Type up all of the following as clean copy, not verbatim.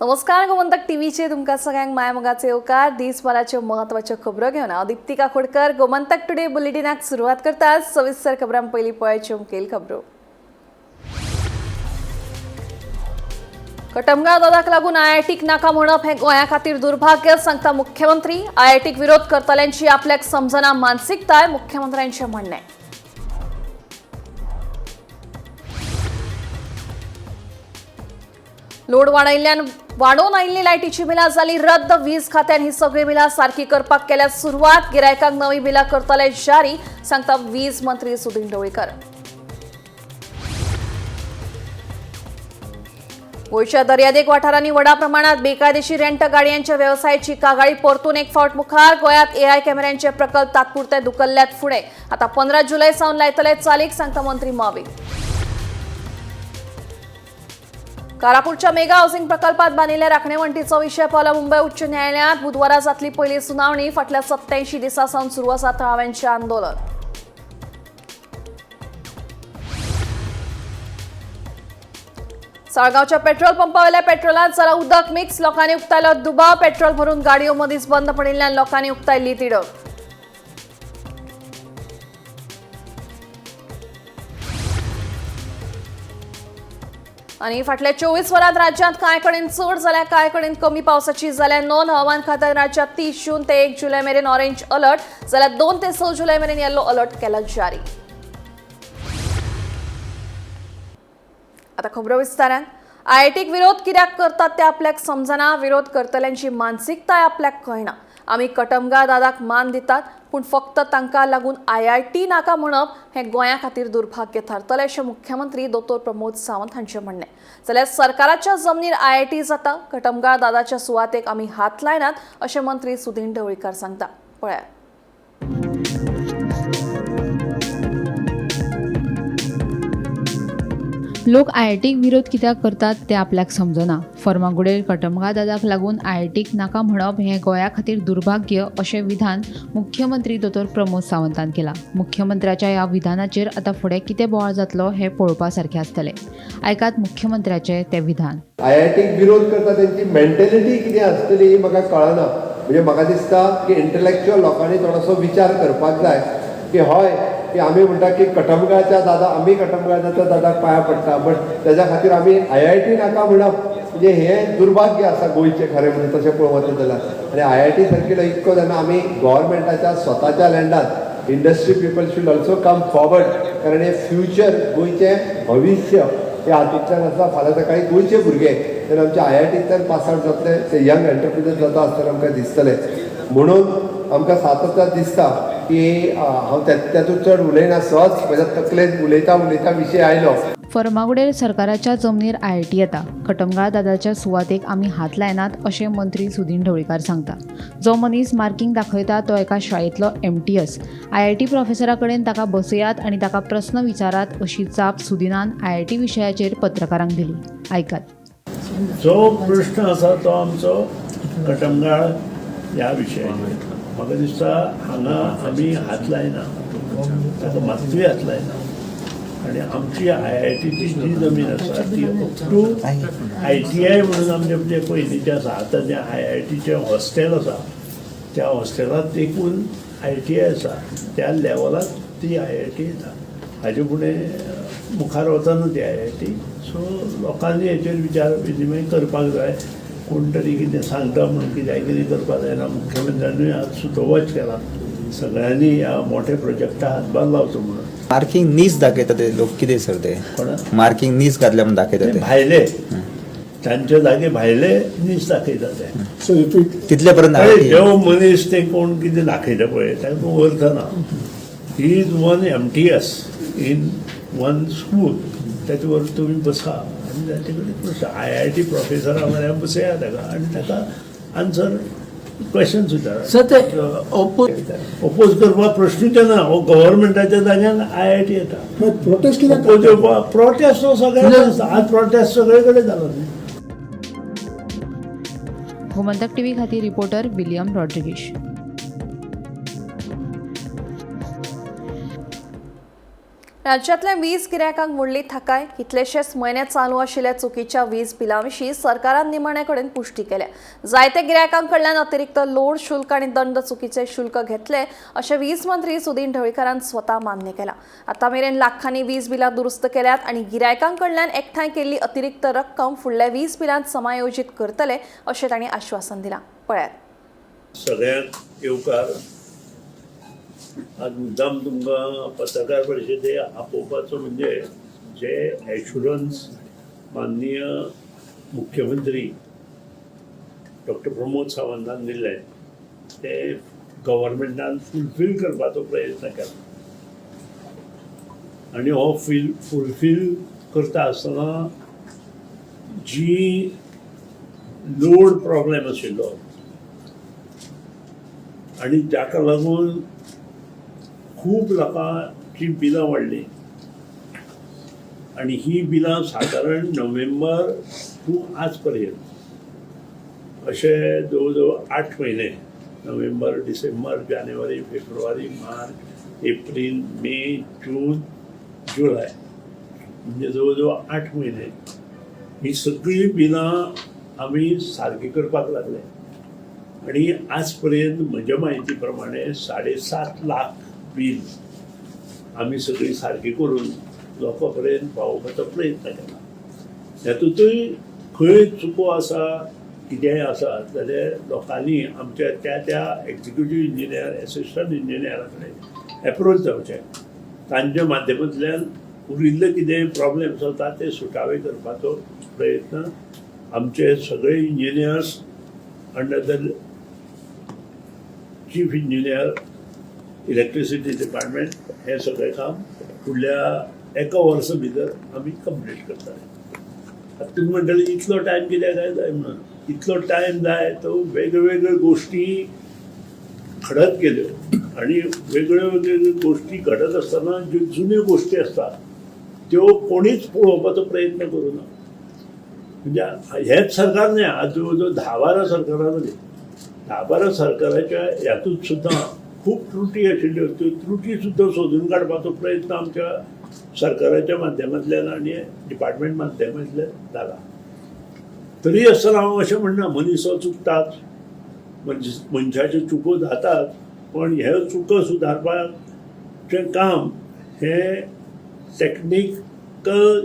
नमस्कार, गोमंतक टीव्हीचे तुमकां सगळ्यांक मायामोगाचे येवकार. दिसभराच्यो म्हत्वाच्यो खबरो घेवन हांव दीप्ती काकोडकर गोमंतक टुडे बुलेटिनाक सुरवात करता. सविस्तर खबरां पयलीं पळयाच्यो मुखेल खबरो. कटमगाळ दादाक लागून आयआयटीक नाका म्हणप हें गोंया खातीर दुर्भाग्य, सांगता मुख्यमंत्री. आयआयटीक विरोध करतल्यांची आपल्याक समजना मानसिकताय, मुख्यमंत्र्यांचें म्हणणें. लोड वाडयल्ल्यान वाडोवन आयिल्ली लायटीची बिलां जाली रद्द. वीज खात्यान ही सगळी बिलां सारकी करपाक केल्या सुरवात. गिरायकांक नवी बिलां करतले जारी, सांगता वीज मंत्री सुदिन ढवळीकर. गोंयच्या दर्यादेग वाठारांनी व्हडा प्रमाणात बेकायदेशीर रेंट गाडयांच्या वेवसायाची कागाळी परतून एक फावट मुखार. गोंयांत एआय कॅमेऱ्यांचे प्रकल्प तात्पुरते धुकल्ल्यात फुडें. आता 15 जुलय सावन लायतले चालीक, सांगता मंत्री मावी. कारापूरच्या मेगा हाऊसिंग प्रकल्पात बांदिल्ल्या राखणेवण्टीचो विशय पावला मुंबय उच्च न्यायालयात. बुधवारा जातली पयली सुनावणी. फाटल्या 87 दिसां सावन सुरू आसा थळाव्यांचें आंदोलन. साळगांवच्या पेट्रोल पंपावेल्या पेट्रोलात जाला उदक मिक्स. लोकांनी उक्तायलो दुबाव. पेट्रोल भरून गाडयो मदींच बंद पडिल्ल्यान लोकांनी उक्तायल्ली तिडक. आनी फाटल्या 24 वरांत राज्यांत कांय कडेन चड जाल्यार कांय कडेन कमी पावसाची जाल्या नोंद. हवामान खात्यान राज्यांत 30 जून ते 1 जुलय मेरेन ऑरेंज अलर्ट, जाल्यार 2 ते 6 जुलय मेरेन येलो अलर्ट केला जारी. आता खबरो विस्तारान. आयआयटीक विरोध कित्याक करतात ते आपल्याक समजना. विरोध करतल्यांची मानसिकताय आपल्याक कळना. आमी कटमगाळ दादाक मान दितात, पूण फक्त तांकां लागून आयआयटी नाका म्हणप हें गोंया खातीर दुर्भाग्य थारतलें, अशें मुख्यमंत्री दोतोर प्रमोद सावंत हांचें म्हणणें. जाल्यार सरकाराच्या जमनीर आयआयटी जाता, कटमगाळ दादाच्या सुवातेक आमी हात लायनात, अशें मंत्री सुदिन ढवळीकर सांगता. पळयात. लोक आयआयटीक विरोध कित्याक करतात ते आपल्याक समजना. फर्मागुडेर कटमगाळ दादाक लागून आयआयटीक नाका म्हणप हें गोंया खातीर दुर्भाग्य, अशें विधान मुख्यमंत्री दोतोर प्रमोद सावंतान केलां. मुख्यमंत्र्याच्या ह्या विधानाचेर आतां फुडें कितें बोवाळ जातलो हें पळोवपा सारकें आसतलें. आयकात मुख्यमंत्र्याचें तें विधान. आयआयटीक विरोध करता तेंची मेंटेलिटी कितें आसतली ही म्हाका कळना. म्हणजे म्हाका दिसता की इंटलेक्च्युअल लोकांनी थोडोसो विचार करपाक जाय की हय की आमी म्हणटा की कटमगाळच्या दादा, आमी कटमगाळच्या दादाक पांया पडटा, बट तेज्या खातीर आमी आयआयटी नाका म्हणप म्हणजे हें दुर्भाग्य आसा गोंयचें खरें म्हणून तशें पळोवंक वचत जाल्यार. आनी आयआयटी सारकिलो इतको जेन्ना आमी गव्हर्मेंटाच्या स्वताच्या लँडात, industry people should also come forward, कारण हें फ्युचर गोंयचें भविश्य हे हातूंतल्यान आसा. फाल्यां सकाळीं गोंयचे भुरगे जेन्ना आमच्या आयआयटींतल्यान पास आवट जातले, ते यंग एंटरप्रिनर जाता आसतना आमकां दिसतले. म्हणून आमकां सातत्यान दिसता की हांव तातूंत चड उलयना, सहज म्हज्या तकलेंत उलयता उलयता विशय आयलो. फर्मागुडेर सरकाराच्या जमनीर आयआयटी येता, कटमगाळ दादाच्या सुवातेक आमी हात लायनात, अशें मंत्री सुदिन ढवळीकार सांगता. जो मनीस मार्कींग दाखयता तो एका शाळेंतलो एमटीएस. आयआयटी प्रोफेसरा कडेन ताका बसयात आनी ताका प्रस्न विचारात, अशी जाप सुदिनान आयआयटी विशयाचेर पत्रकारांक दिली. आयकात. जो प्रश्न आसा तो आमचो कटमगाळ ह्या विशयाचेर म्हाका दिसता हांगा आमी हात लायना, ताका मात्तूय हात लायना. आनी आमची आयआयटीची जी जमीन आसा ती अप टू आयटीआय म्हणून आमचे जे पयलींचें आसा, आतां जें आयआयटीचें हॉस्टेल आसा त्या हॉस्टेलांत देखून आयटीआय आसा त्या लेवलाक ती आयआयटी येता. हाजे फुडें मुखार वचना ती आयआयटी. सो लोकांनी हेचेर विचार विनिमय करपाक जाय. कोण तरी कितें सांगता म्हणून कित्याक कितें करपाक जायना. मुख्यमंत्र्यानूय आज सुतोवाच केला सगळ्यांनी ह्या मोठ्या प्रोजेक्टा हातभार लावचो म्हणून. मार्किंग नीच दाखयता ते लोक कितें सर ते? कोणा? मार्किंग नीच घातल्या म्हणून दाखयता ते ते. भायले, तांच्या जागे भायले नीच दाखयता ते. सो if it तितले पर्यंत पळय, IIT. जो मनीस ते कोण कितें दाखयता पळय ताका अर्थ ना. He is one MTS in one school. ताचे बरोबर तुमी बसा आनी ताचे कडेन प्रश्न, आयआयटी प्रोफेसरा म्हऱ्यान बसया ताका आनी ताका आन्सर क्वेश्चन विचारा. सर ते ओपोज ओपोज करपाक प्रश्नूच येना. हो गव्हर्मेंटाच्या जाग्यान आयआयटी येता. प्रोटेस्ट कित्याक? ओपोज येवपाक प्रोटेस्ट हो सगळे आसता. आज प्रोटेस्ट सगळे कडेन जालो न्ही. गोमंतक टीव्ही खातीर रिपोर्टर विलियम रॉड्रिगीश. राज्यातल्या वीज गिरायकांक मोडली थाकाय. कितलेशेच म्हयने चालू आशिल्ल्या चुकीच्या वीज बिलां विशीं सरकारान निमाणे कडेन पुष्टी केल्या. जायते गिरायकां कडल्यान अतिरिक्त लोड शुल्क आनी दंड चुकीचे शुल्क घेतले अशें वीज मंत्री सुदीन ढवळीकारान स्वता मान्य केलां. आतां मेरेन लाखांनी वीज बिलां दुरुस्त केल्यात आनी गिरायकां कडल्यान एकठांय केल्ली अतिरिक्त रक्कम फुडल्या वीज बिलांत समायोजीत करतले अशें तांणी आश्वासन दिलां. पळयात. सगळ्यांक येवकार. आज मुद्दाम तुमकां पत्रकार परिशदे आपोवपाचो म्हणजे जे एश्युरन्स माननीय मुख्यमंत्री डॉक्टर प्रमोद सावंतान दिल्लें तें गव्हर्मेंटान फुलफील करपाचो प्रयत्न केला आनी हो फुलफील करता आसतना जी लोड प्रॉब्लेम आशिल्लो आनी ताका लागून खूब लोकांची बिलां वाडलीं आनी ही बिलां सादारण नोव्हेंबर टू आज पर्यंत अशे जवळ जवळ 8 म्हयने, नोव्हेंबर, डिसेंबर, जानेवारी, फेब्रुवारी, मार्च, एप्रील, मे, जून, जुलय, म्हणजे जवळ जवळ 8 म्हयने ही सगळीं बिलां आमी सारकी करपाक लागले आनी आज पर्यंत म्हज्या म्हायती प्रमाणे 7.5 लाख बील आमी सगळीं सारकी करून लोकां पर्यंत पावोवपाचो प्रयत्न केला. हेतुंतूय खंय चुको आसा कितेंय आसा जाल्यार लोकांनी आमच्या त्या त्या एक्झिक्युटीव इंजिनियर, एसिस्टंट इंजिनियरा कडेन एप्रोच जावचें, तांच्या माध्यमांतल्यान उरिल्ले कितें प्रॉब्लेम्स आसा ते सुटावे करपाचो प्रयत्न आमचे सगळे engineers under the chief engineer electricity department हें सगळें काम फुडल्या एका वर्सा भितर आमी कंप्लीट करतले. आतां तुमी म्हणटले इतलो टायम कित्याक काय जाय म्हणून, इतलो टायम जाय तो वेगळ्यो गोश्टी घडत गेल्यो आनी वेगळ्यो वेगळ्यो गोश्टी घडत आसतना ज्यो जुन्यो गोश्टी आसतात त्यो कोणीच पळोवपाचो प्रयत्न करूं ना. म्हणजे हेच सरकार न्हय, आज जवळ जवळ 10-12 सरकारां जालीं, 10-12 सरकाराच्या ह्यातूंत सुद्दां खूब त्रुटी आशिल्ल्यो, त्यो त्रुटी सुद्दां सोदून काडपाचो प्रयत्न आमच्या सरकाराच्या माध्यमांतल्यान आनी डिपार्टमेंट माध्यमांतल्यान जाला. तरी आसतना हांव अशें म्हणना मनीस हो चुकताच, मनशाच्यो चुको जातात, पण ह्यो चुको सुदारपाचें काम हें टॅक्निकल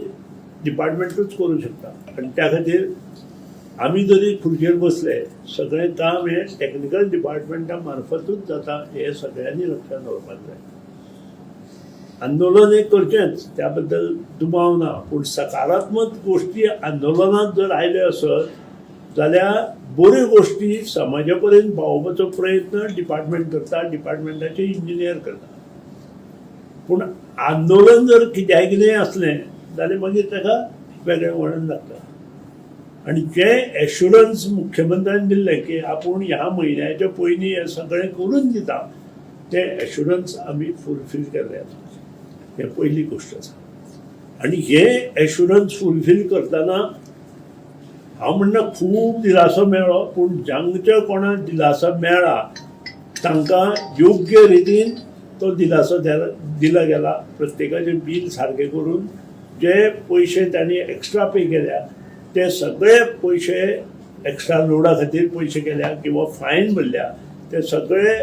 डिपार्टमेंटूच करूं शकता आनी त्या खातीर आमी जरी खुर्चेर बसले सगळें काम हें टॅक्निकल डिपार्टमेंटा मार्फतूच जाता हें सगळ्यांनी लक्षांत दवरपाक जाय. आंदोलन हें करचेंच, त्या बद्दल दुबाव ना, पूण सकारात्मक गोश्टी आंदोलनांत जर आयल्यो आसत जाल्यार बऱ्यो गोश्टी समाजा पर्यंत पावोवपाचो प्रयत्न डिपार्टमेंट करता, डिपार्टमेंटाचे इंजिनियर करता. पूण आंदोलन जर कित्याय कितेंय आसलें जाल्यार मागीर ताका वेगळें वळण लागता. आनी जें एश्युरन्स मुख्यमंत्र्यान दिल्लें की आपूण ह्या म्हयन्याच्या पयलीं हें सगळें करून दिता, तें एश्युरन्स आमी फुलफील केल्लें आसा. हें पयली गोश्ट आसा. आनी हें एश्युरन्स फुलफील करतना हांव म्हणना खूब दिलासो मेळ्ळो, पूण जांच्या कोणाक दिलासो मेळ्ळा तांकां योग्य रितीन तो दिलासो दिला गेला. प्रत्येकाचें बील सारकें करून जे पयशे तांणी एक्स्ट्रा पे केल्या ते सगळे पयशे एक्स्ट्रा लोडा खातीर पयशे केल्या किंवा फायन भरल्या ते सगळे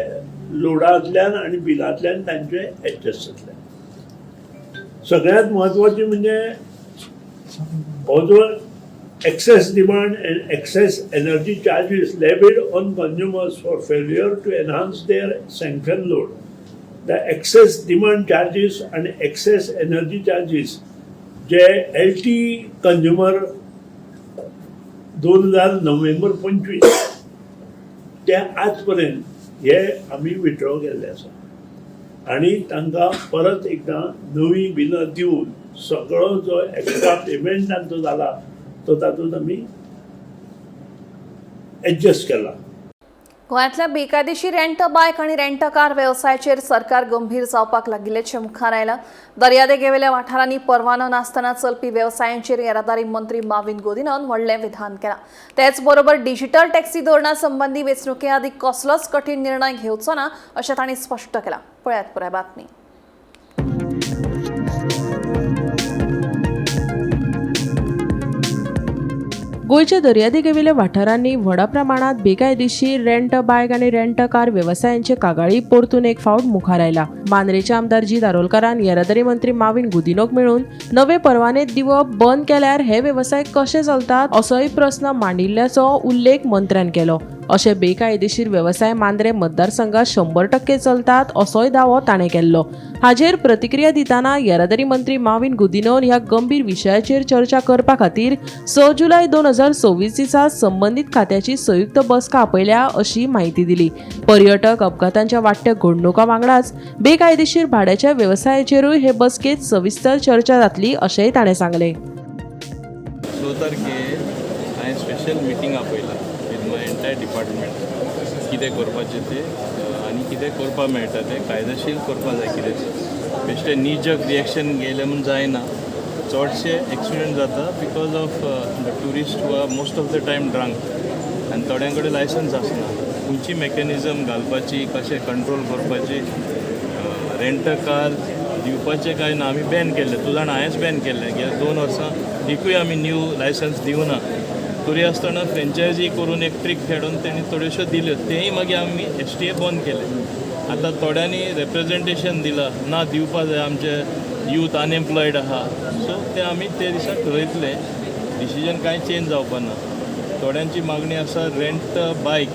लोडांतल्यान आनी बिलांतल्यान तांचे एडजस्ट जातले. सगळ्यांत म्हत्वाचें म्हणजे हो जो excess demand and excess energy charges levied on consumers for failure to enhance their sanction load. The excess demand charges and excess energy charges J L T consumer 2000 नोव्हेंबर 25 ते आज पर्यंत हे आमी विथड्रॉ केल्ले आसा आनी तांकां परत एकदां नवीं बिलां दिवन सगळो जो एक्स्ट्रा पेमेंट तांचो जाला तो तातूंत आमी एडजस्ट केला. गोंयांतल्या बेकायदेशीर रेंट बायक आनी रेंट कार वेवसायाचेर सरकार गंभीर जावपाक लागिल्ल्याचें मुखार आयलां. दर्यादेगेवेल्या वाठारांनी परवानो नासतना चलपी वेवसायांचेर येरादारी मंत्री माविन गोदिनान व्हडलें विधान केलां. तेच बरोबर डिजिटल टॅक्सी धोरणा संबंदी वेंचणुके आदीं कसलोच कठीण निर्णय घेवचो ना अशें तांणी स्पश्ट केलां. पळयात पुराय बातमी. गोंयच्या दर्यादेगेवेल्या वाठारांनी व्हडा प्रमाणात बेकायदेशीर रेंट बायक आनी रेंट कार वेवसायांचे कागाळी परतून एक फावट मुखार आयला. मांद्रेचे आमदार जी दारोलकारान येरादारी मंत्री माविन गुदिनोक मेळून नवे परवाने दिवप बंद केल्यार हे वेवसाय कशे चलतात असोय प्रस्न मांडिल्ल्याचो उल्लेख मंत्र्यान केलो. अशे बेकायदेशीर वेवसाय मांद्रे मतदारसंघात 100% चलतात असोय दावो ताणें केल्लो. हाजेर प्रतिक्रिया दितना येरादारी मंत्री माविन गुदिनोन ह्या गंभीर विशयाचेर चर्चा करपा खातीर 6 जुलय 2026 दिसा संबंदीत खात्याची संयुक्त बसका आपयल्या अशी म्हायती दिली. पर्यटक अपघातांच्या वाडट्या घडणुकां वांगडाच बेकायदेशीर भाड्याच्या वेवसायाचेरूय हे बसकेंत सविस्तर चर्चा जातली अशेंय ताणें सांगलें. 6 तारखेर हांवें स्पेशल मिटींग आपयला विथ my entire department. कितें करपाचें तें आनी कितें करपाक मेळटा तें कायदेशीर करपाक जाय. कितें बेश्टें नी-जर्क रिएक्शन घेयलें म्हूण जायना. चडशे एक्सिडंट जाता because of the tourist who are most of the time drunk आनी थोड्यां कडेन लायसन्स आसना. खंयची मॅकॅनिजम घालपाची, कशें कंट्रोल करपाची, रेंट कार दिवपाचें काय ना आमी बॅन केल्लें. तूं जाणा, हांवेंच बॅन केल्लें. गेल्या 2 वर्सां एकूय आमी न्यू लायसन्स दिवना. तरी आसतना फ्रेंचायजी करून एक ट्रीक खेळून तेणी थोड्योश्यो दिल्यो, तेंय मागीर आमी एसटीए बंद केलें. आतां थोड्यांनी रेप्रेजेंटेशन दिलां ना दिवपा जाय, आमचे यूथ अनएम्प्लॉयड आहा. सो तें आमी ते दिसा ठरयतले. डिसिजन कांय चेंज जावपा ना. थोड्यांची मागणी आसा रेंट बायक.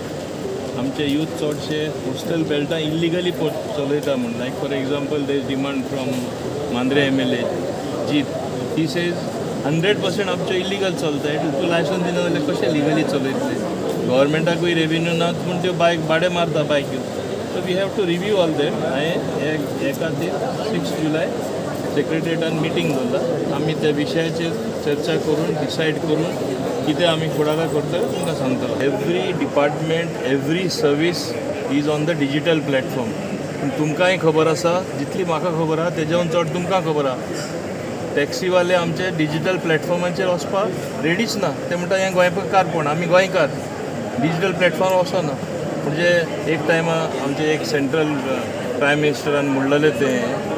आमचे यूथ चडशे कोस्टल बेल्टां इल्लिगली चलयता म्हूण. Like for example, there is demand from Mandrem MLA Jeet. He says 100% आमचे इल्लिगल चलता. तूं लायसन्स दिना जाल्यार कशें लिगली चलयतले? गव्हर्मेंटाकूय रेवेन्यू ना पूण त्यो बायक भाडें मारता बायक्यो. So we have to review all that. हांवें हे खातीर 6 जुलय सेक्रेटरिएटान मिटींग दवरला. आमी त्या विशयाचेर चर्चा करून डिसायड करून कितें आमी फुडाराक करतले तुमकां सांगतलो. Every department, every service is on the digital platform. तुमकांय खबर आसा, जितली म्हाका खबर आसा तेज्याहून चड तुमकां खबर आसा. टॅक्सीवाले आमचे डिजिटल प्लॅटफॉर्माचेर वचपाक रेडीच ना. ते म्हणटा हें गोंयकारपण, आमी गोंयकार, डिजिटल प्लॅटफॉर्म वचना. म्हणजे एक टायमा आमचे एक सेंट्रल प्रायम मिनिस्टरान म्हणलेलें तें,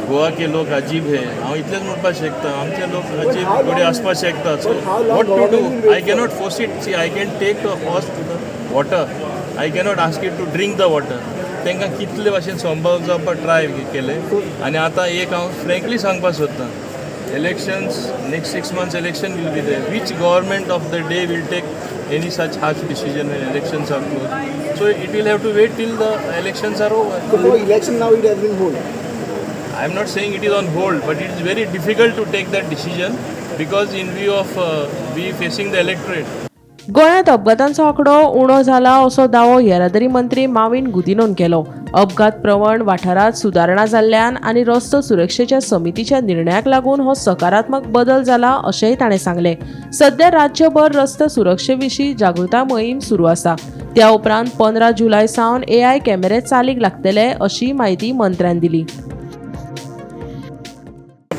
गोवा के लोक अजीब हे. हांव इतलेंच म्हणपाक शकता, आमचे लोक अजीब घडये आसपाक शकता. So what to do? I cannot force it. See, I can take a horse to the water, I cannot ask it to drink the water. तांकां कितले भाशेन समजावपाक जावपाक ट्राय केलें. आनी आतां एक हांव फ्रेंकली सांगपाक सोदतां, elections next 6 months election will be there. Which government of the day will take any such harsh decision when elections are close? So it will have to wait till the elections are over. So for election now it has been hold. I am not saying it is on hold, but it is very difficult to take that decision because in view of we facing the electorate. गोंयांत अपघातांचो आंकडो उणो जाला असो दावो येरादारी मंत्री माविन गुदिनोन केलो. अपघात प्रवण वाठारांत सुदारणा जाल्ल्यान आनी रस्तो सुरक्षेच्या समितीच्या निर्णयाक लागून हो सकारात्मक बदल जाला अशेंय ताणें सांगलें. सध्या राज्यभर रस्तो सुरक्षे विशीं जागृताय मोहीम सुरू आसा. त्या उपरांत 15 जुलय सावन एआय कॅमेरे चालीक लागतले अशी म्हायती मंत्र्यान दिली.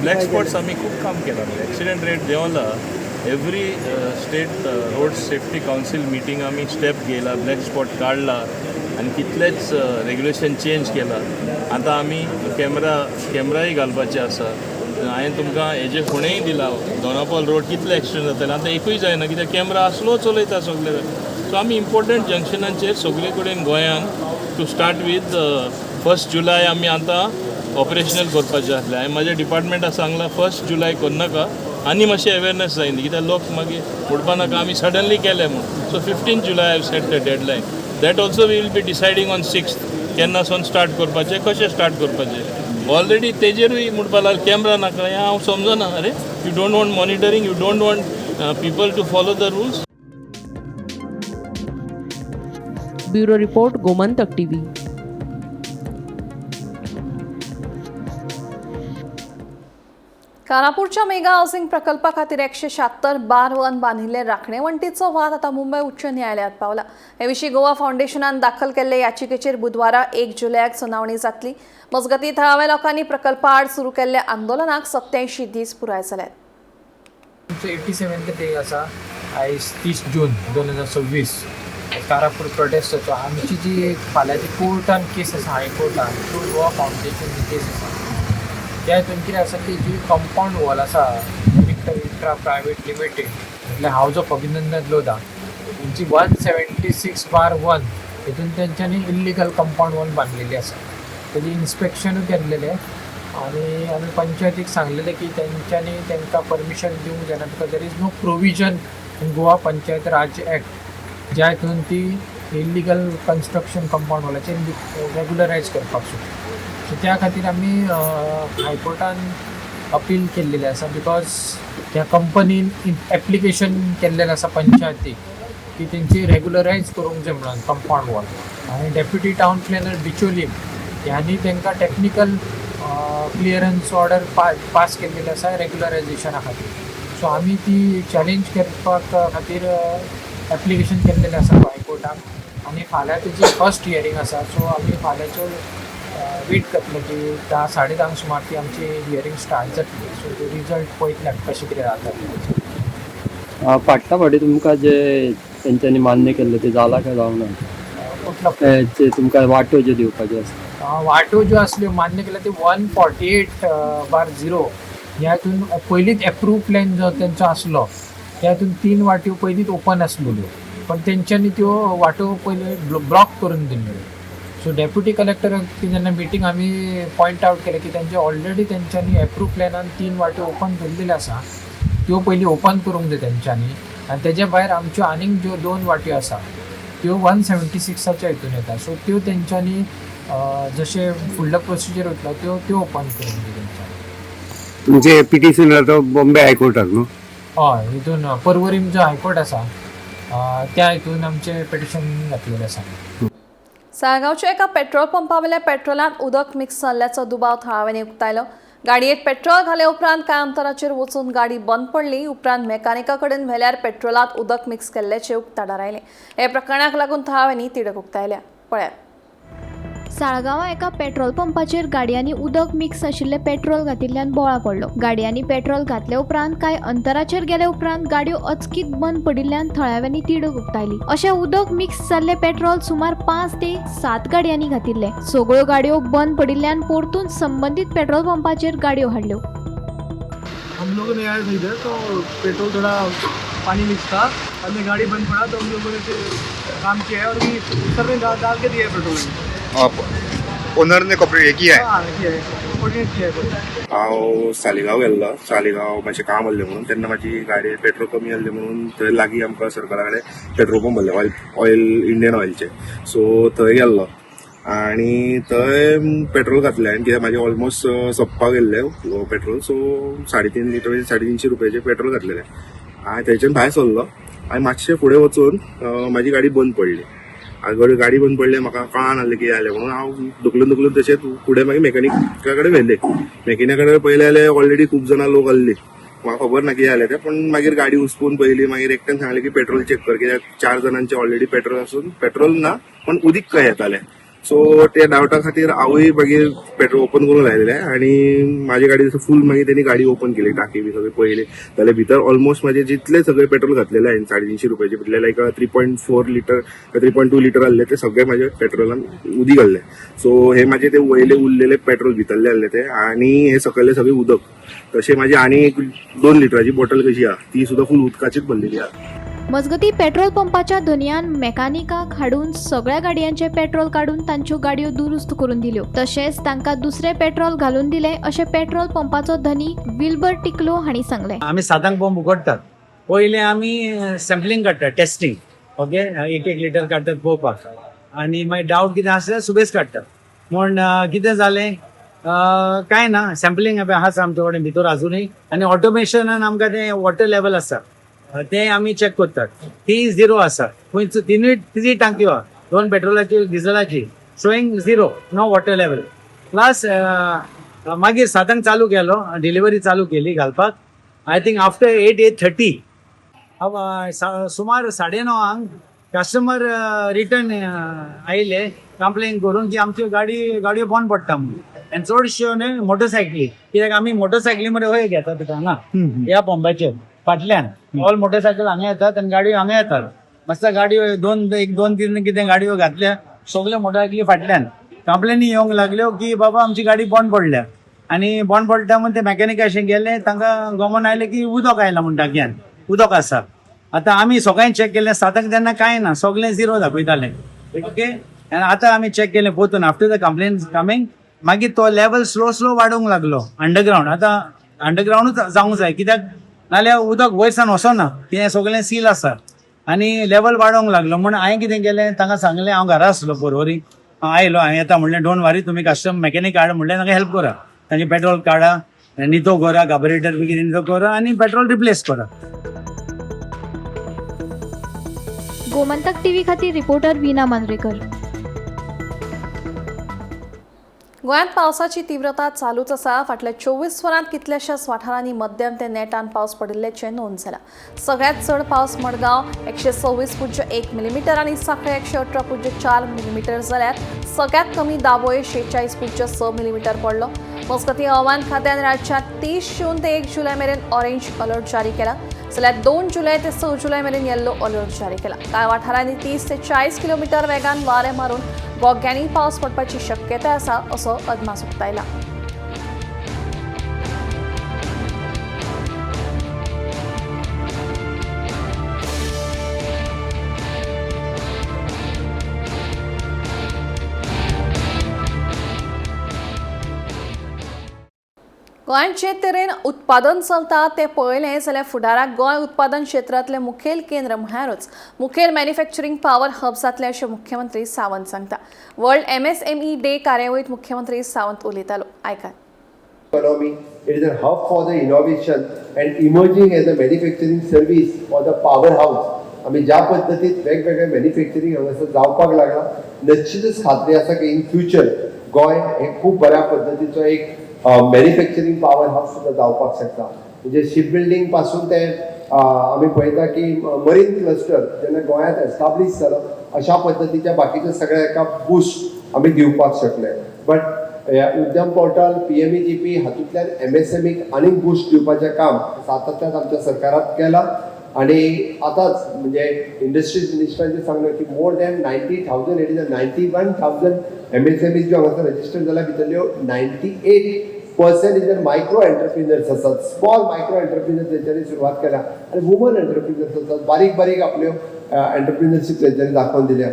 ब्लॅक स्पॉट्स आमी खूब काम केलां. एक्सिडंट रेट देंवला. Every state road safety council meeting आमी स्टेप घेयला, ब्लॅक स्पॉट काडला आनी कितलेच रेग्युलेशन चेंज केला. आतां आमी कॅमराय घालपाचे आसा. हांवें तुमकां हेजे फुडेंय दिला, दोनापावल रोड कितले एक्सिडंट जाताले, आतां एकूय जायना कित्याक कॅमरा आसलो चलयता सगळे. सो आमी इम्पॉर्टंट जंक्शनांचेर सगळे कडेन गोंयान to start with 1 July आमी आतां ऑपरेशनल करपाचें आसलें. हांवें म्हाज्या डिपार्टमेंटाक सांगलां, 1 जुलय करनाका आनी मातशें अवेरनस जायना, कित्याक लोक मागीर म्हणपा नाका आमी सडनली केलें म्हूण. So 15 July I set the deadline. That also we will be deciding on 6th, केन्ना सावन स्टार्ट करपाचें, कशें स्टार्ट करपाचें. ऑलरेडी तेजेरूय म्हणपा लागले कॅमरा नाका. हें हांव समजना. अरे, you don't want monitoring, you don't want people to follow the rules. Bureau report, Gomantak TV. कानापूरच्या mega housing प्रकल्पा खातीर 176/1 बांदिल्ले राखणे वण्टीचो वाद आतां मुंबय उच्च न्यायालयात पावला. हे विशीं गोवा फावंडेशनान दाखल केल्ले याचिकेचेर बुधवारा 1 जुलयाक सुनावणी जातली. मजगतीं, थळाव्या लोकांनी प्रकल्पा आड सुरू केल्ल्या आंदोलनाक 87 दीस पुराय जाल्यात. आमचो 87th day आसा आयज, 30 जून 2026, कारापूर प्रोटेस्टाचो. आमची जी फाल्यांची कोर्टान केस आसा, हायकोर्टान, थ्रू गोवा फावंडेशन केस आसा, त्या हितून कितें आसा की जी कंपावंड वॉल आसा विक्टर इन्फ्रा प्रायवेट लिमिटेड म्हटल्यार हावज ऑफ अभिनंदन लोधा तेंची 176/1 हितून तेंच्यांनी इल्लिगल कंपावंड वॉल बांदलेली आसा. तेजी इन्स्पेक्शनूय केल्लेलें आनी आमी पंचायतीक सांगलेलें की तेंच्यांनी तांकां परमिशन दिवंक जायना because there is no provision in Goa Panchayat Raj act ज्या हितून ती इल्लिगल कन्स्ट्रक्शन कंपावंड वॉलाचेर रेगुलरायज करपाक शकता. सो त्या खातीर आमी हायकोर्टान अपील केल्लेलें आसा because ह्या कंपनीन एप्लिकेशन केल्लेलें आसा पंचायतीक की तेंची रेगुलरायज करूंक जाय म्हणून कंपावंड वॉल. आनी डेप्युटी टावन प्लॅनर बिचोलीम ह्यांनी तांकां टॅक्निकल क्लियरन्स ऑर्डर पास केल्लेली आसा रेगुलरायजेशना खातीर. सो आमी ती चॅलेंज करपाक खातीर एप्लिकेशन केल्लेलें आसा हायकोर्टाक आनी फाल्यां तेजी फर्स्ट हियरींग आसा. सो आमी फाल्यांचो वेट करतले की 10 10:30 सुमार ती आमची हियरींग स्टार्ट जातली. सो ते रिजल्ट पळयतले आमी कशें कितें जाता तें. फाटल्या फावटी तुमकां जे तेंच्यांनी मान्य केल्लें तें जालां काय जावंक ना? कुठलो? ते तुमकां वांट्यो ज्यो दिवपाच्यो आसता. वांट्यो ज्यो आसल्यो मान्य केल्या ते 148/0 ह्या हितून पयलींच एप्रूव प्लॅन जो तेंचो आसलो त्या हितून 3 वाट्यो पयलींच ओपन आसलेल्यो पण तेंच्यांनी त्यो वाट्यो पयली ब्लॉक करून दिल्ल्यो. सो डेप्युटी कलेक्टराक जेन्ना मिटींग आमी पॉयंट आवट केलें की तेंचे ऑलरेडी तेंच्यांनी एप्रूव प्लॅनान 3 वाट्यो ओपन केल्लेल्यो आसा त्यो पयलीं ओपन करूंक जाय तेंच्यांनी. आनी तेज्या भायर आमच्यो आनीक ज्यो 2 वाट्यो आसा त्यो 176 हितून येता. सो त्यो तेंच्यांनी जशें फुडलो प्रोसिजर वतलो त्यो त्यो ओपन करूंक जाय तेंच्यांनी. तुमचे पिटिशन तो बॉम्बे हायकोर्टाक न्हू? हय, हितून पर्वरीम जो हायकोर्ट आसा त्या हितून आमचें पिटिशन घातलेलें आसा. साळगांवच्या एका पेट्रोल पंपावेल्या पेट्रोलांत उदक मिक्स जाल्ल्याचो दुबाव थळाव्यांनी उक्तायलो. गाडयेत पेट्रोल घाले उपरांत कांय अंतराचेर वचून गाडी बंद पडली. उपरांत मेकानिका कडेन व्हेल्यार पेट्रोलांत उदक मिक्स केल्ल्याचें उक्ताडार आयलें. हे प्रकरणाक लागून थळाव्यांनी तिडक उक्तायल्या. पळयात. साळगांवां एका पेट्रोल पंपाचेर गाडयांनी उदक मिक्स आशिल्लें पेट्रोल घातिल्ल्यान बोळा पडलो. गाडयांनी पेट्रोल घातले उपरांत कांय अंतराचेर गेले उपरांत गाडयो अचकीत बंद पडिल्ल्यान थळाव्यांनी तिडक उक्तायली. अशें उदक मिक्स जाल्लें पेट्रोल सुमार 5 ते 7 गाडयांनी घातिल्लें. सगळ्यो गाडयो बंद पडिल्ल्यान परतून संबंदीत पेट्रोल पंपाचेर गाडयो हाडल्यो. हम लोगों ने आए थे इधर तो पेट्रोल थोड़ा पानी मिक्स था, हमने गाड़ी बंद पड़ा तो हम लोगों ने फिर काम किया है और भी सर ने डाल के दिया है पेट्रोल. ओनर ने कॉपरेट हे किया है? हाँ, किया है, कोऑर्डिनेट किया है. हांव सालिगांव गेल्लो. सालिगांव मातशें काम आहलें म्हणून तेन्ना म्हाजी गाडयेर पेट्रोल कमी आहलें म्हणून थंय लागीं आमकां सर्कला कडेन पेट्रोल पंप भरलें ऑयल ऑयल इंडियन ऑयलचें. सो थंय गेल्लो आनी थंय पेट्रोल घातलें आनी कित्याक म्हाजें ऑलमोस्ट सोंपपाक येयल्लें पेट्रोल. सो 3.5 लिटर 350 रुपयाचें पेट्रोल घातलेलें आनी थंयच्यान भायर सरलो आनी मातशें फुडें वचून म्हाजी गाडी बंद पडली. आनी गाडी बंद पडली म्हाका कळना नासलें कितें जालें म्हणून हांव धुकलून धुकलून तशेंच फुडें मागीर मेकॅनिका कडेन व्हेलें. मेकॅनिका कडेन पळयलें जाल्यार ऑलरेडी खूब जाणां लोक आहली. म्हाका खबर ना कितें जालें तें, पूण मागीर गाडी उस्पून पळयली. मागीर एकट्यान सांगलें की पेट्रोल चॅक कर कित्याक 4 जाणांचें ऑलरेडी पेट्रोल आसून पेट्रोल ना पण उदीक खंय येतालें. सो त्या डावटा खातीर हांवूय मागीर पेट्रोल ओपन करूंक लायलें आनी म्हाजी गाडी फूल मागीर तेणी गाडी ओपन केली, टाकी बी सगळी पळयली जाल्यार भितर ऑलमोस्ट म्हाजे जितले सगळे पेट्रोल घातलेले हांवें 350 रुपयाचे म्हटल्यार लायक 3.4 लिटर 3.2 लिटर आहले ते सगळे म्हाजे पेट्रोलान उदीक आहले. सो हे म्हाजे ते वयले उरलेले पेट्रोल भितरले आहले ते आनी हे सकयले सगळे उदक. तशें म्हाजी आनी एक 2 लिटराची बॉटल कशी आहा ती सुद्दां फूल उदकाचीच भरलेली आहा. मजगती पेट्रोल पंपाच्या धनयान मेकानिकाक हाडून सगळ्या गाडयांचे पेट्रोल काडून तांच्यो गाडयो दुरुस्त करून दिल्यो. तशेंच तांकां दुसरें पेट्रोल घालून दिलें अशें पेट्रोल पंपाचो धनी विल्बर टिकलो हांणी सांगलें. आमी 7 पंप उगडटात. पयलें आमी सॅम्पलिंग काडटात, टेस्टिंग. ओके, 1-1 लिटर काडटात पळोवपाक आनी मागीर डावट कितें आसल्यार सुबेज काडटात. म्हूण कितें जालें कांय ना, सॅम्पलिंग आसा आमचे कडेन भितर आजुनूय आनी ऑटोमेशनान आमकां तें वॉटर लेवल आसा ते आमी चॅक करतात. ती झिरो आसा खंयच, तिनूय टांकयो आहा, 2 पेट्रोलाची डिझलाची, showing zero, no water level. Plus मागीर 7 चालू केलो, डिलिव्हरी चालू केली घालपाक. I think after 8-8:30 सुमार 9:30 कस्टमर रिटर्न आयले कंप्लेन करून की आमच्यो गाडयो बंद पडटा म्हणून. आनी चडश्यो न्हय मोटरसायकली, कित्याक आमी मोटरसायकली मरे हय घेतात हांगा ह्या पंपाचेर फाटल्यान ऑल मोटरसायकल हांगा येतात आनी गाडयो हांगा येतात. मस्त गाडयो 1-2 3 कितें गाडयो घातल्या, सगल्यो मोटरसायकली फाटल्यान. कंप्लेनी येवंक लागल्यो की बाबा आमची गाडी बंद पडल्या आनी बंद पडटा म्हूण ते मॅकॅनिका अशें गेले, तांकां गमन आयलें की उदक आयलां म्हूण टांकयान उदक आसा. आतां आमी सगळ्यांनी चॅक केलें 7 तेन्ना कांय ना, सगळें झिरो दाखयतालें. ओके, आनी आतां आमी चॅक केलें पोतून आफ्टर the complain coming, मागीर तो लेवल स्लो स्लो वाडोवंक लागलो अंडरग्रावंड. आतां अंडरग्रावंडूच जावंक जाय, कित्याक नाल्यार उदक वयर सावन वचना, तें सगळें सील आसा. आनी लेवल वाडोवंक लागलो म्हूण हांवें कितें केलें, तांकां सांगलें, हांव घरा आसलो पोरवरी, आयलो हांवें येता म्हणलें, don't वरी तुमी कस्टम मॅकॅनीक हाड म्हणलें, तांकां हेल्प करा, तांचे पेट्रोल काडा, नितो करा, कार्बोरेटर बी कितें नितो करा आनी पेट्रोल रिप्लेस करा. गोमंतक टीव्ही खातीर रिपोर्टर वीना मांद्रेकर. गोंयांत पावसाची तीव्रता चालूच आसा. फाटल्या 24 वरांत कितल्याशाच वाठारांनी मध्यम ते नेटान पावस पडिल्ल्याचें नोंद जालां. सगळ्यांत चड पावस मडगांव 126.1 मिलीमीटर आनी सांखळे 118.4 मिलीमीटर जाल्यार सगळ्यांत कमी दाबोळे 46.6 मिलीमीटर पडलो. मजगतीं हवामान खात्यान राज्यांत 30 जून ते 1 जुलय मेरेन ऑरेंज अलर्ट जारी केला, जाल्यार 2 जुलय ते 6 जुलय मेरेन येल्लो अलर्ट जारी केला. कांय वाठारांनी 30 ते 40 किलोमीटर वेगान वारें मारून गोग्यांनी पावस पडपाची शक्यता आसा असो अदमास उक्तायला. गोंयांत जे तरेन उत्पादन चलता तें पळयलें जाल्यार फुडाराक गोंय उत्पादन क्षेत्रांतलें मुखेल केंद्र म्हळ्यारूच मुखेल मॅन्युफॅक्चरींग पावर हब जातलें अशें मुख्यमंत्री सावंत सांगता. वर्ल्ड MSME डे कार्यावळींत मुख्यमंत्री सावंत उलयतालो. आयकात. Economy, it is a hub for the innovation and emerging as a manufacturing service for the powerhouse. आमी ज्या पद्दतीत वेगवेगळे मॅन्युफॅक्चरींग हांगासर जावपाक लागला, निश्चितच खात्री आसा की इन फ्युचर गोंय हे खूब बऱ्या पद्दतीचो एक मॅन्युफॅक्चरींग पावर हावस सुद्दां जावपाक शकता. म्हणजे शिप बिल्डींग पासून ते आमी पळयता की मरीन क्लस्टर जेन्ना गोंयांत एस्टाब्लीश जालो, अशा पद्दतीच्या बाकीच्या सगळ्या एका बूस्ट आमी दिवपाक शकले. बट उद्यम पोर्टल PMEGP हातूंतल्यान MSMEक आनीक बूस्ट दिवपाचें काम सातत्यान आमच्या सरकारान केलां. आनी आतांच म्हणजे इंडस्ट्रीज मिनिस्टरांचें सांगलें की more than 90,000, it is a 91,000 MSMEs ज्यो हांगासर रजिस्टर जाल्या, भितरल्यो 98% is micro entrepreneurs आसात. स्मॉल मायक्रो एंटरप्रिनर्स तेंच्यांनी सुरवात केल्या आनी वुमन एंटरप्रिनर्स आसात, बारीक बारीक आपल्यो एंटरप्रिनरशीप तेंच्यांनी दाखोवन दिल्या,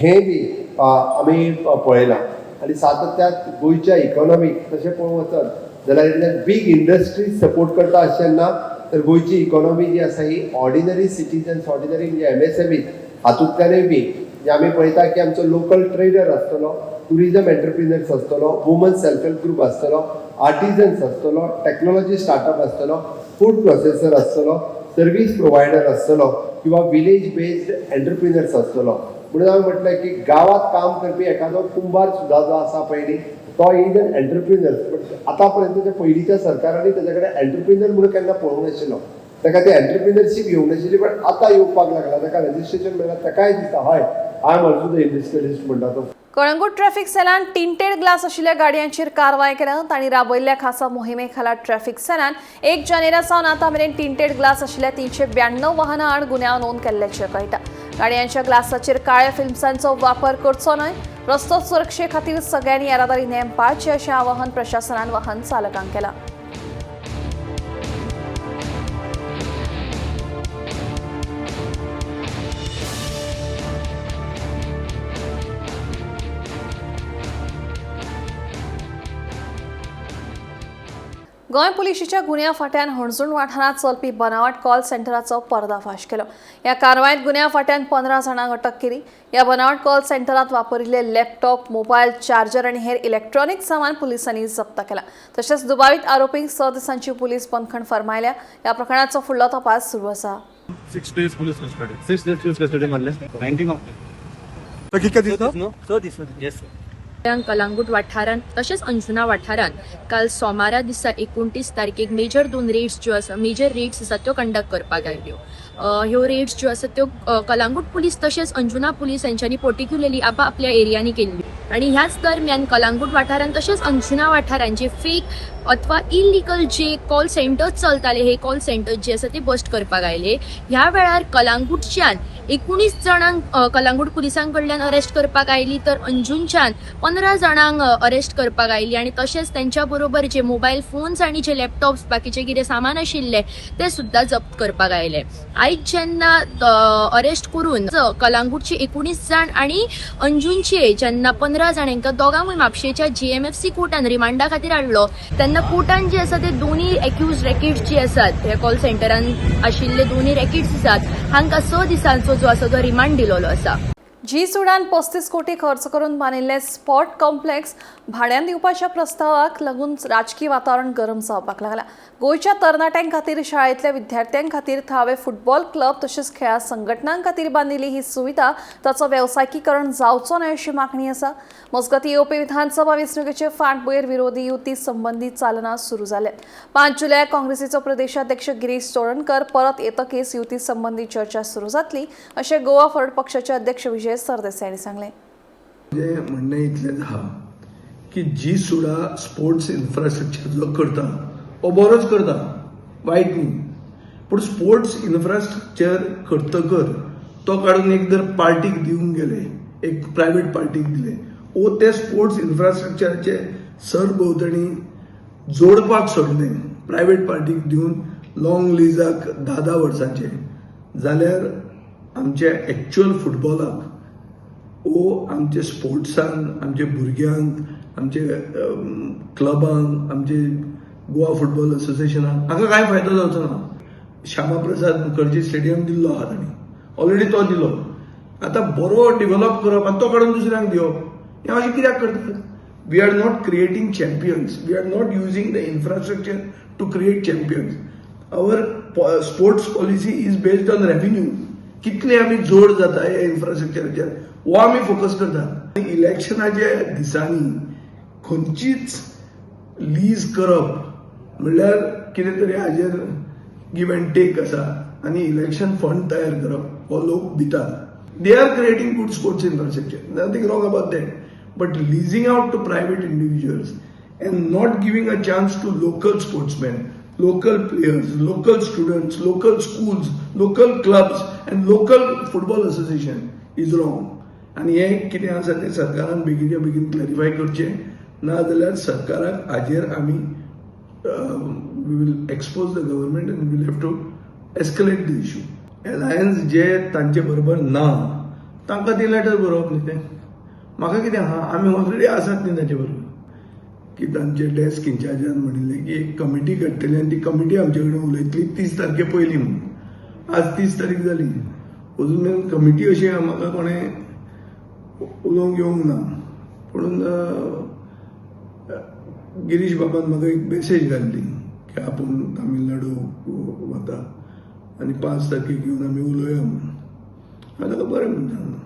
हें बी आमी पळयलां. आनी सातत्यात गोंयच्या इकॉनॉमीक तशें पळोवंक वचत जाल्यार इतल्यान बीग इंडस्ट्रीज सपोर्ट करता अशें ना, तर गोंयची इकॉनॉमी जी आसा ही ऑर्डिनरी सिटीजन्स, ऑर्डिनरी म्हणजे MSME हातूंतल्यानूय बी जे आमी पळयता की आमचो लोकल ट्रेडर आसतलो, टुरिजम एंटरप्रिनर्स आसतलो, वुमन सेल्फ हेल्प ग्रूप आसतलो, आर्टिजन्स आसतलो, टॅक्नोलॉजी स्टार्टअप आसतलो, फूड प्रोसेसर आसतलो, सर्वीस प्रोवायडर आसतलो किंवा विलेज बेस्ड एंटरप्रिनर्स आसतलो. म्हणून हांवें म्हटलें की गांवांत काम करपी एखादो कुंभार सुद्दां जो आसा पयलीं तो is an entrepreneurs, but आतां पर्यंत पयलींच्या सरकारांनी तेज्या कडेन एंटरप्रिनर म्हणून केन्ना पळोवंक नाशिल्लो, ताका ती एंटरप्रिनरशीप येवंक नाशिल्ली, बट आतां येवपाक लागला, ताका रजिस्ट्रेशन मेळ्ळा, ताकाय दिसता हय I am also the industrialist म्हणटा तो. कळंगूट ट्रॅफिक सेलान टिंटेड ग्लास आशिल्ल्या गाडयांचेर कारवाय केल्या. तांणी राबयल्ल्या खासा मोहिमे खाला ट्रॅफिक सेलान 1 जानेरा सावन आतां मेरेन टिंटेड ग्लास आशिल्ल्या 392 वाहनां आड गुन्यांव नोंद केल्ल्याचें कळटा. गाडयांच्या ग्लासाचेर काळ्या फिल्म्सांचो वापर करचो न्हय, रस्तो सुरक्षे खातीर सगळ्यांनी येरादारी नेम पाळचे अशें आवाहन प्रशासनान वाहन चालकांक केलां. गोंय पुलिशेच्या गुन्यांव फांट्यान हणजूण वाठारांत चलपी बनावट कॉल सेंटराचो पर्दाफाश केलो. ह्या कारवायेंत गुन्यांव फांट्यान 15 जाणांक अटक केली. ह्या बनावट कॉल सेंटरांत वापरिल्ले लॅपटॉप, मोबायल, चार्जर आनी हेर इलेक्ट्रॉनिक सामान पुलिसांनी जप्त केला. तशेंच दुबावीत आरोपींक 6 दिसांची पुलीस बंदखण फर्मायल्या. ह्या प्रकरणाचो फुडलो तपास सुरू आसा. 6 days police custody. 6 days police custody म्हणले. 19 ऑफ. कलांगूट वाठारांत तशेंच अंजुना वाठारांत काल सोमारा दिसा 29 तारखेक मेजर 2 रेड्स ज्यो आसा, मेजर रेड्स आसा त्यो कंडक्ट करपाक आयल्यो. ह्यो रेड्स ज्यो आसा त्यो कलांगूट पुलीस तशेंच अंजुना पुलीस हेंच्यांनी पर्टिक्युलरली आपल्या एरियांनी केल्ल्यो. आनी ह्याच दरम्यान कलांगूट वाठारांत तशेंच अंजुना वाठारांत जे फेक अथवा इलिगल जे कॉल सेंटर्स चलताले, हे कॉल सेंटर्स जे आसा ते बस्ट करपाक आयले. ह्या वेळार कलांगूटच्यान 19 जाणांक कलांगूट पुलिसां कडल्यान अरेस्ट करपाक आयली तर अंजुनच्यान 15 जाणांक अरेस्ट करपाक आयली आनी तशेंच त्यांच्या बरोबर जे मोबायल फोन्स आनी जे लॅपटॉप्स बाकीचे कितें सामान आशिल्ले ते सुद्दां जप्त करपाक आयले. आयज जेन्ना अरेस्ट करून कलांगूटचे 19 जाण आनी अंजुनचे जेन्ना 15 जाण हांकां दोगांकूय म्हापशेच्या GMFC कोर्टान रिमांडा खातीर हाडलो तेन्ना कोर्टान जे आसा ते दोनूय एक्यूज रॅकेट्स जे आसात हे कॉल सेंटरान आशिल्ले दोनूय रॅकेट्स आसात हांकां 6 दिसांचो जो आसा तो रिमांड दिलोलो आसा. जी सुडान 35 कोटी खर्च करून बांदिल्ले स्पॉट कॉम्प्लेक्स भाड्यान दिवपाच्या प्रस्तावाक लागून राजकी वातावरण गरम जावपाक लागला. गोंयच्या तरणाट्यां खातीर, शाळेंतल्या विद्यार्थ्यां खातीर थळावे फुटबॉल क्लब तशेंच खेळां संघटनां खातीर बांदिल्ली ही सुविधा ताचो वेवसायीकरण जावचो न्हय अशी मागणी आसा. मजगतीं येवपी विधानसभा वेंचणुकेचे फाटभुंयेर विरोधी युती संबंदी चालना सुरू जाल्या. 5 जुलयाक काँग्रेसीचो प्रदेशाध्यक्ष गिरीश चोडणकर परत येतकीच युती संबंदी चर्चा सुरू जातली अशें गोवा फॉरवर्ड पक्षाचे अध्यक्ष विजय सरदेसाय हांणी सांगलें. म्हजें म्हणणें इतलेंच आहा की जी सुडा स्पोर्ट्स इन्फ्रास्ट्रक्चर जो करता हो बरोच करता, वायट न्ही, पूण स्पोर्ट्स इन्फ्रास्ट्रक्चर करतकर तो काडून एक जर पार्टीक दिवंक गेले, एक प्रायवेट पार्टीक दिले वो ते स्पोर्ट्स इन्फ्रास्ट्रक्चराचे सरभोंवतणी जोडपाक सोडले प्रायवेट पार्टीक दिवन लॉंग लिजाक 10-10 वर्सांचे जाल्यार आमच्या एक्चुअल फुटबॉलाक वो आमचे स्पोर्ट्सान, आमच्या भुरग्यांक, आमचे क्लबांक, आमचे गोवा फुटबॉल असोसिएशनाक हांकां कांय फायदो जावचो ना. श्यामा प्रसाद मुखर्जी स्टेडियम दिल्लो आहा तांणी ऑलरेडी, तो दिलो, आतां बरो डेव्हलप करप आनी तो काडून दुसऱ्यांक दिवप हें अशें कित्याक करतात? We are not creating champions, we are not using the infrastructure to create champions. Our sports policy is based on revenue. कितले आमी जोड जाता ह्या इन्फ्रास्ट्रक्चराचेर हो आमी फोकस करता. इलेक्शनाच्या दिसांनी खंयचीच लीज करप म्हणल्यार कितें तरी हाजेर गिव एंड टेक आसा आनी इलेक्शन फंड तयार करप हो लोक भितात. They are creating good sports infrastructure, nothing wrong about that, but leasing out to private individuals and not giving a chance to local sportsmen, local players, local students, local schools, local clubs and local football association is wrong. आनी हें कितें आसा तें सरकारान बेगीनच्या बेगीन clarify करचें, ना जाल्यार सरकाराक हाजेर आमी we will expose the government and will have to escalate the issue. Alliance जे तांचे बरोबर ना तांकां ती लेटर बरोवप न्ही तें म्हाका कितें आहा, आमी ऑलरेडी आसात न्ही तांचे बरोबर. की तांचे डेस्क इन्चार्जान म्हणिल्लें की एक कमिटी काडटली आनी ती कमिटी आमचे कडेन उलयतली 30 तारखे पयलीं म्हणून. आज 30 तारीख जाली, अजून मेरेन कमिटी अशी म्हाका कोणें उलोवंक येवंक ना. पूण गिरीश बाबान म्हाका एक मेसेज घाल्ली की आपूण तामिळनाडू वता आनी 5 तारखेक येवन आमी उलोवया म्हणून. हांवें ताका बरें म्हणून सांगलें.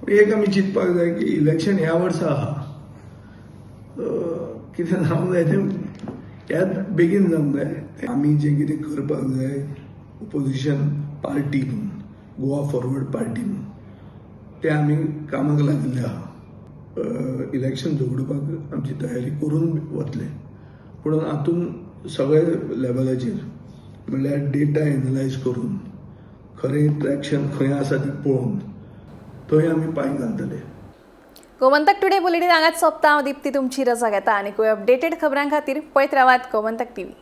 पूण एक आमी चिंतपाक जाय की इलेक्शन ह्या वर्सा आहा, कितें जावंक जाय तें ह्याच बेगीन जावंक जाय. आमी जें कितें करपाक जाय ओपोजिशन पार्टी म्हणून, गोवा फॉरवर्ड पार्टी म्हणून, तें आमी कामाक लागिल्ले आहा. इलेक्शन झगडपाक आमची तयारी करून वतले, पूण हातून सगळे लेवलाचेर म्हणल्यार डेटा एनलायज करून खरें ट्रॅक्शन खंय आसा ती पळोवन थंय आमी पांय घालतले. गोमंतक टुडे बुलेटीन हांगाच सोंपता. हांव दीप्ती तुमची रजा घेता आनी अपडेटेड खबरां खातीर पळयत रावात गोमंतक टीव्ही.